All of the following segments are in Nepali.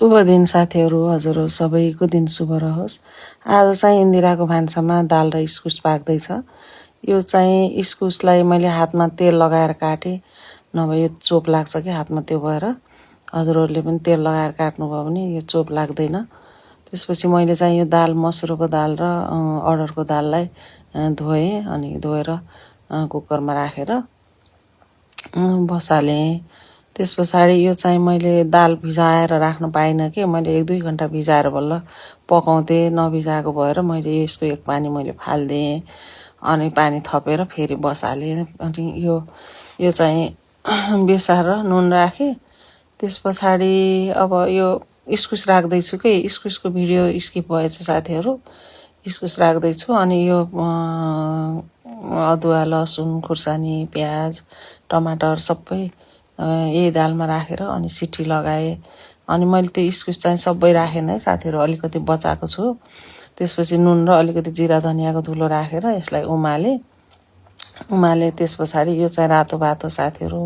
शुभ दिन साथीहरू, हजुर सबैको दिन शुभ रहोस्। आज चाहिँ इन्दिराको भान्सामा दाल र इस्कुस पाक्दैछ। यो चाहिँ इस्कुसलाई मैले हातमा तेल लगाएर काटेँ, नभए यो चोप लाग्छ कि हातमा, त्यो भएर हजुरहरूले पनि तेल लगाएर काट्नुभयो भने यो चोप लाग्दैन। त्यसपछि मैले चाहिँ यो दाल, मसुरको दाल र अडरको दाललाई धोएँ अनि धोएर कुकरमा राखेर बसालेँ। त्यस पछाडि यो चाहिँ मैले दाल भिजाएर राख्न पाइनँ कि मैले 1-2 घन्टा भिजाएर बल्ल पकाउँथेँ, नभिजाएको भएर मैले यसको एक पानी मैले फालिदिएँ अनि पानी थपेर फेरि बसालेँ। अनि यो चाहिँ बेसार नुन राखेँ। त्यस पछाडि अब यो इस्कुस राख्दैछु कि इस्कुसको भिडियो स्किप भएछ साथीहरू, इस्कुस राख्दैछु। अनि यो अदुवा, लसुन, खुर्सानी, प्याज, टमाटर सबै यही दालमा राखेर अनि सिटी लगाएँ। अनि मैले त्यो इस्कुस चाहिँ सबै राखेन है साथीहरू, अलिकति बचाएको छु। त्यसपछि नुन र अलिकति जिरा धनियाँको धुलो राखेर यसलाई उमाले। त्यस पछाडि यो चाहिँ रातो भात हो साथीहरू,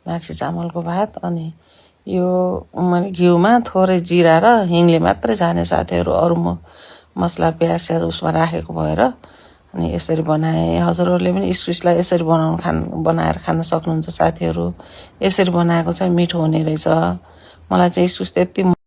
मार्सी चामलको भात। अनि यो मैले घिउमा थोरै जिरा र हिङले मात्रै छाने साथीहरू, अरू मसला प्याज स्याज उसमा राखेको भएर अनि यसरी बनाएँ। हजुरहरूले पनि इस्कुसलाई यसरी बनाएर खान सक्नुहुन्छ साथीहरू। यसरी बनाएको चाहिँ मिठो हुने रहेछ। मलाई चाहिँ इस्कुस त्यति